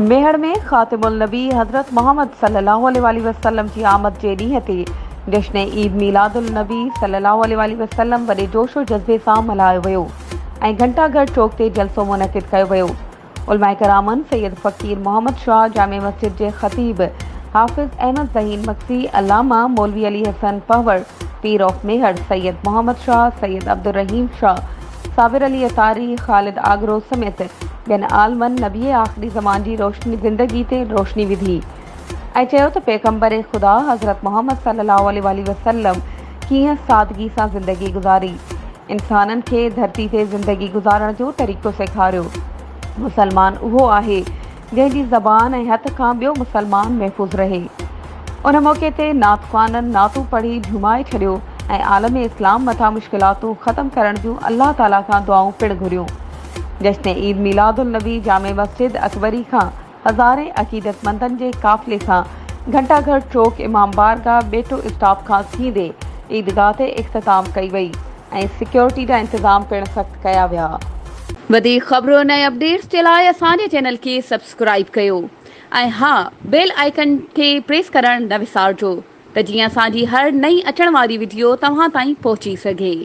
ميهڙ ۾ خاتم النبي حضرت محمد صلي الله عليه واٰله وسلم جي آمد جي ڏينهن تي جشن عيد ميلاد النبي صلي الله عليه واٰله وسلم وڏي جوش و جذبي سان ملهايو ويو ۽ گهنٽا گهر چوڪ تي جلسو منعقد ڪيو ويو. علماء ڪرامن سيد فقير محمد شاهه جامع مسجد جي خطيب حافظ احمد ذهين مگسي، علامه مولوي علي حسن پهوڙ، پير آف ميهڙ سيد محمد شاهه، سيد عبدالرحيم شاهه، صابر علي عطاري، خالد آگرو سميت ٻين عالمن نبي آخري زمان جي روشني زندگي تي روشني وڌي ۽ چيو ته پيغمبر خدا حضرت محمد صلي الله عليه واٰله وسلم ڪيئن سادگي سان زندگي گذاري انسانن کي ڌرتي تي زندگي گذارڻ جو طريقو سيکاريو مسلمان اهو آهي جنهن جي زبان ۽ هٿ کان ٻيو مسلمان محفوظ رهي. ان موقعي تي نعت خوانن نعتون پڙهي جهومائي ڇڏيو ۽ عالم اسلام مٿان مشڪلاتون ختم ڪرڻ جون الله تعاليٰ کان دعائون پڻ گهريون. جشن عيد ميلاد النبي جامع مسجد اڪبري کان هزارين عقيدتمندن جي قافلي سان گهنٽا گهر چوڪ امام بارگاهه ٻيٽو اسٽاپ کان ٿيندي عيدگاهه تي اختتام ڪئي وئي. ۽ سيڪيورٽي جا انتظام پڻ سخت ڪيا ويا. وڌيڪ خبرن ۽ اپڊيٽس جي لاء اسان جي چينل کي سبسڪرائيب ڪيو ۽ ها بيل آئيڪن کي پريس ڪرڻ نه وسارجو ته جيئن اسان جي هر نئين اچڻ واري وڊيو توهان تائين پهچي سگهي.